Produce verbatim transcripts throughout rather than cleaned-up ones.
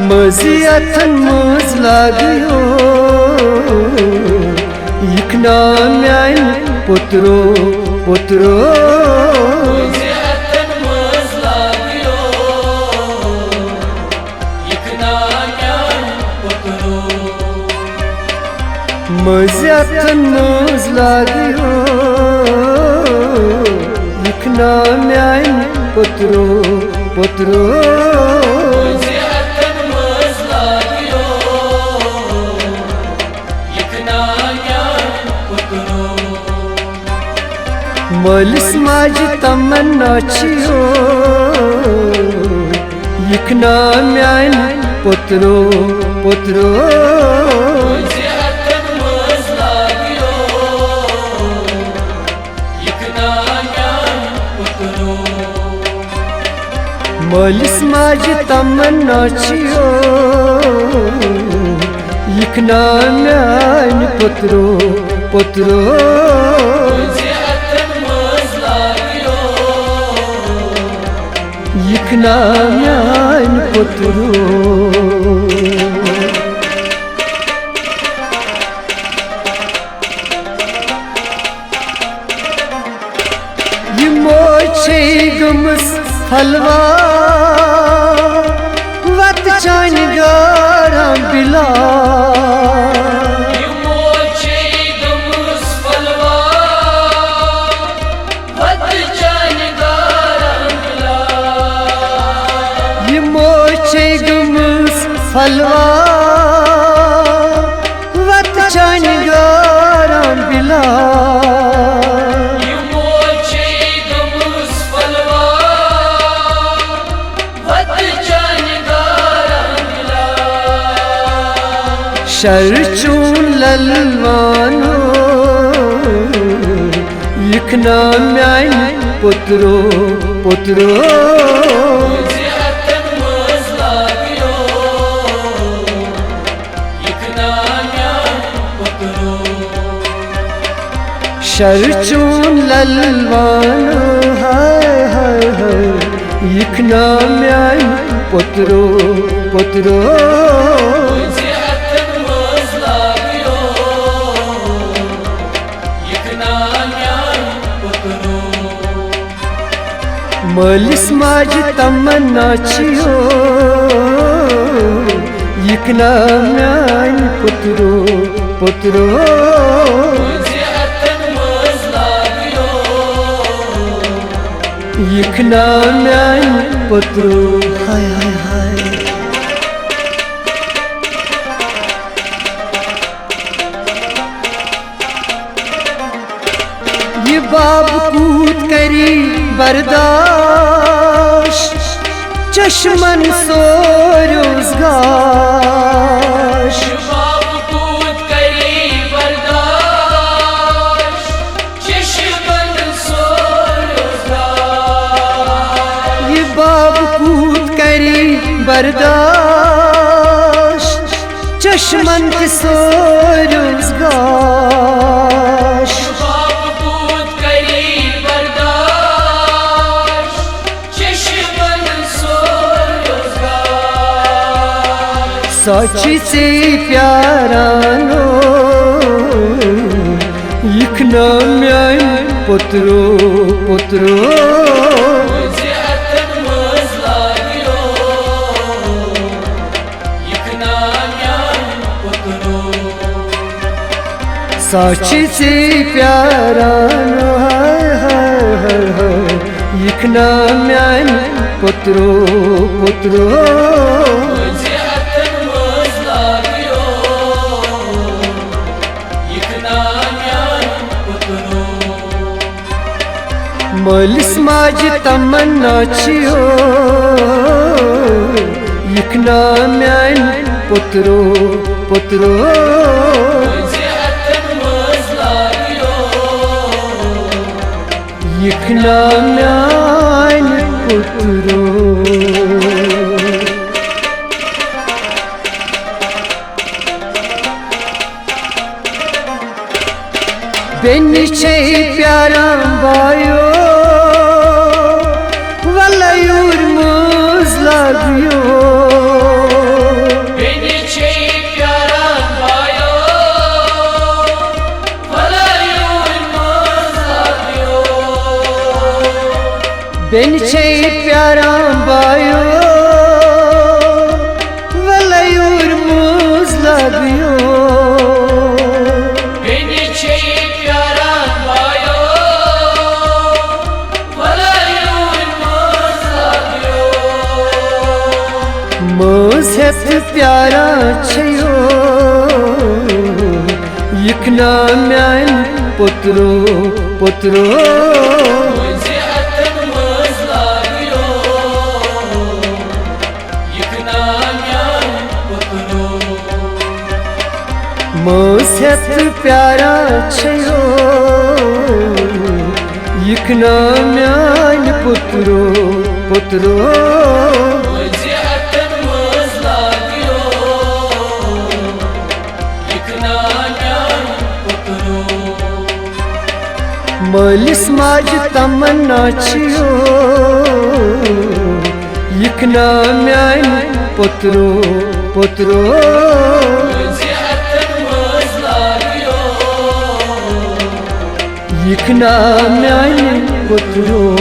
مٔزی اتھن منٛز لاگیو، یہِ کنا میانہِ پوترو، پوترو۔ مٔزی اتھن منٛز لاگیو، یہِ کنا میانہِ پوترو، پوترو۔ مٲلِس ماجہِ تمنا چھِ یو، یہِ کنا میانہِ پوترو، پوترو۔ مٲلِس ماجہِ تمنا چھِ یو، یہِ کنا میانہِ پوترو، پوترو۔ یہِ کنا میانہِ پوترو۔ یہِ موج چھے گٔمٕژ پھلوا، وتہٕ چانہِ گاران بِلا۔ یہِ موج چھے گٔمٕژ پھلوا، وتہٕ چانہِ گاران بِلا۔ شر چون للوانو، یہِ کنا میانہِ پوترو، پوترو۔ شر چون للوانو، ہاے، ہاے، ہاے، یہِ کنا میانہِ پوترو، پوترو۔ مٲلِس ماجہِ تمنا چھِ یو، یہِ کنا میانہِ پوترو، پوترو۔ یہِ کنا میانہِ پوترو، ہاے، ہاے، ہاے۔ یہِ باب کوٗت کری برداش، چشمن سوریوس گاش۔ یہِ باب کوٗت کری برداش، چشمن تہِ سوریوس گاش۔ سۄ چھِ ژے پیاران، او، یہِ کنا میانہِ پوترو، پوترو۔ سۄ چھِ ژے پیاران، ہاے، ہاے، ہاے، ہاے۔ یہِ کنا میانہِ پوترو، پوترو۔ مٲلِس ماجہِ تمنا چھِ یو، یہِ کنا میانہِ پوترو، پوترو۔ یہِ کنا میانہِ پوترو۔ بیٚنہِ چھے پیاران بایو، ولہٕ یوٗرۍ منٛز لاگیو۔ بیٚنہِ چھے پیاران بایو، وَلہٕ یوٗرۍ مٲنٛز لاگیو۔ بیٚنہِ چھے پیاران بایو، وَلہٕ یوٗرۍ مٲنٛز لاگیو۔ مٲنٛز ہٮ۪تھ پیاران چھَیو، یِکھ نا میٛانہِ پوٚترو، پوٚترو۔ مٲنٛز ہٮ۪تھ پیاران چھَیو، یِکھ نا میٛانہِ پوٚترو، پوٚترو۔ مٲلِس ماجہِ تمنا چھِیو، یِکھ نا میٛانہِ پوٚترو، پوٚترو۔ یِکھ نا میٛانہِ پوٚترو۔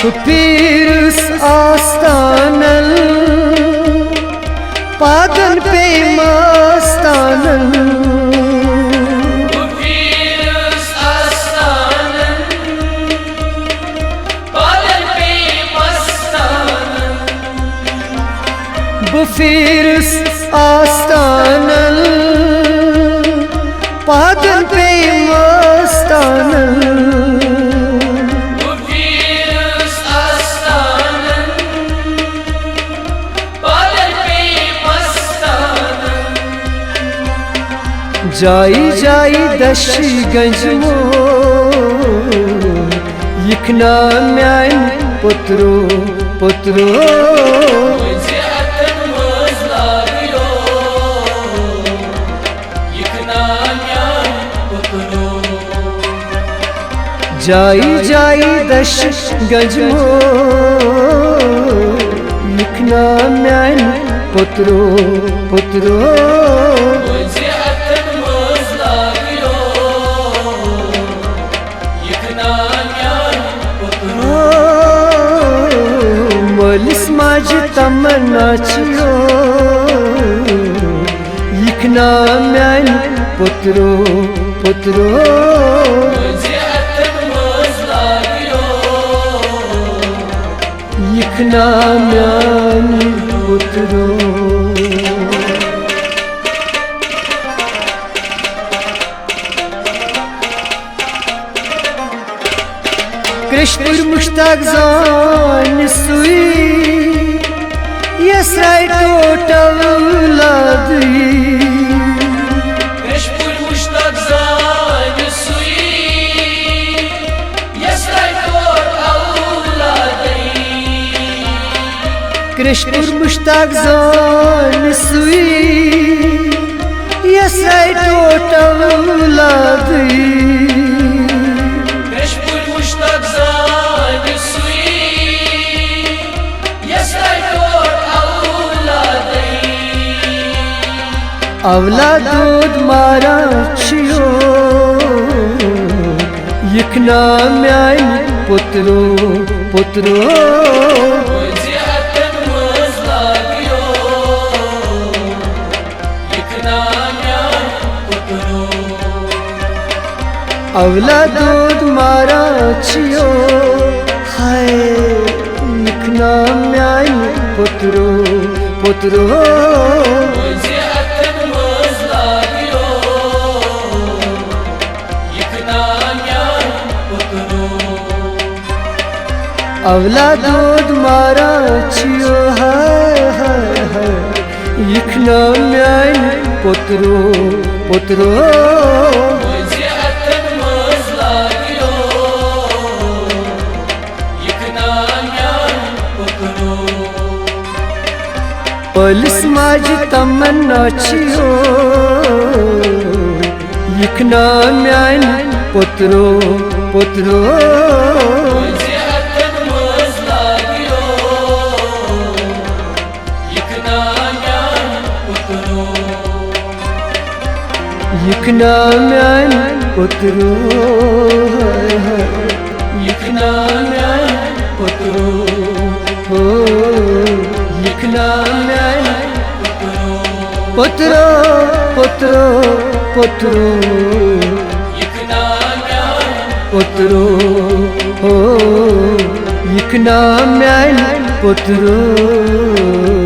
بہٕ پھیٖرِس آستانن، پادن پیٚیہِ مستانن۔ بہٕ پھیٖرِس آستانن، پادن پیٚیہِ مستانن۔ بہٕ پھیٖرِس آستانن، پادن پیٚیہِ مستانن۔ بہٕ پھیٖرِس آستانن، پادن پیٚیہِ مستانن۔ جایہِ جایہِ دشہِ گنج مو، یِکھ نا میٛانہِ پوٚترو، پوٚترو۔ جایہِ جایہِ دشہِ گنج مو، یِکھ نا میٛانہِ پوٚترو، پوٚترو۔ مٲلِس ماجہِ تمنا چھِیو، یِکھ نا میٛانہِ پوٚترو، پوٚترو۔ یِکھ نا میٛانہِ پوٚترو۔ کرٛشپوٗر مُشتاق زانہِ سُے، یَس راے ٹوٹھ اولادٕے۔ کرٛشپوٗر مُشتاق زانہِ سُے، یَس راے ٹوٹھ اولادٕے۔ کرٛشپوٗر مُشتاق زانہِ سُے، یَس راے ٹوٹھ اولادٕے۔ کرٛشپوٗر مُشتاق زانہِ سُے، یَس راے ٹوٹھ اولادٕے۔ اولاد دود ماران چھِیو، یِکھ نا میٛانہِ پوٚترو، پوٚترو۔ اولاد دود ماران چھِیو، ہاے، یِکھ نا میٛانہِ پوٚترو، پوٚترو۔ اولاد دود ماران چھِیو، ہاے، ہاے، ہاے۔ یِکھ نا میٛانہِ پوٚترو، پوٚترو۔ پٲلِس ماجہِ تمنا چھِیو، یِکھ نا میٛانہِ پوٚترو، پوٚترو۔ یِکھ نا میٛانہِ پوٚترو۔ نا میانہِ پُترو، ہاے ہاے۔ یِکھ نا میانہِ پُترو، ہو، یِکھ نا میانہِ پُترو، پُترو، پُترو۔ یِکھ نا میانہِ پُترو، ہو، یِکھ نا میانہِ پُترو۔